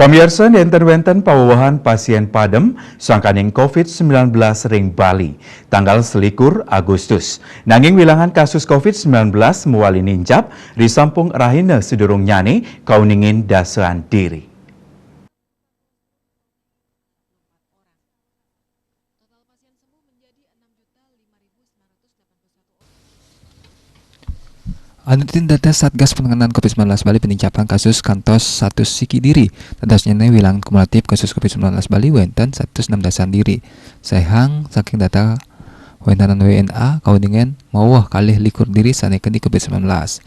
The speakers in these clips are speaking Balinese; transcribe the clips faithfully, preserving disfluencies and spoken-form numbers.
Pamiarsa, nénten wénten pawewehan pasién padem sangkaning covid sembilan belas ring Bali, tanggal selikur Agustus. Nanging wilangan kasus covid sembilan belas mawali nincap, risampung rahina sadurungnyané kauningin dasaan diri. Anutin data Satgas Penanganan covid sembilan belas Bali, penincapan kasus kantos satus siki diri. Dadosnyané wilangan kumulatif kasus covid sembilan belas Bali wénten satus enam dasan diri. Saihang saking data wéntenan W N A, kauningin maweh kalih likur diri sané keni covid sembilan belas.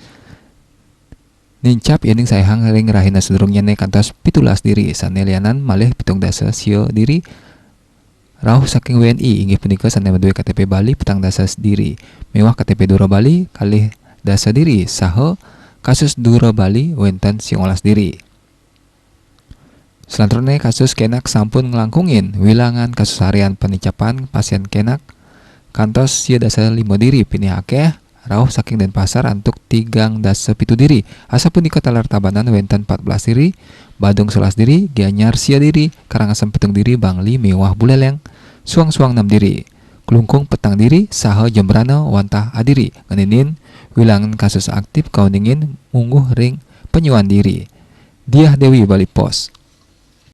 Nincap yéning saihang ring rahina sadurungnyané kantos pitulas diri, sané lianan malih pitung dasa sia diri. Rauh saking W N I inggih punika sané madué K T P Bali petang dasa diri, miwah K T P Dura Bali kalih dasa diri, saha kasus Dura Bali wénten sangalas diri. Salanturné kasus kénak sampun nglangkungin wilangan kasus harian panincapan pasién kénak kantos sia dasa lima diri, pinih akéh rauh saking Dénpasar antuk tigang dasa pitu diri. Asapunika taler Tabanan wénten empat belas diri, Badung sebelas diri, Gianyar sia diri, Karangasem pitung diri, Bangli miwah Buléléng suang-suang enam diri. Klungkung petang diri, saha Jembrana wantah adiri. Ngeninin wilangan kasus aktif kauningin mungguh ring panyuan diri. Diah Dewi, Bali Post.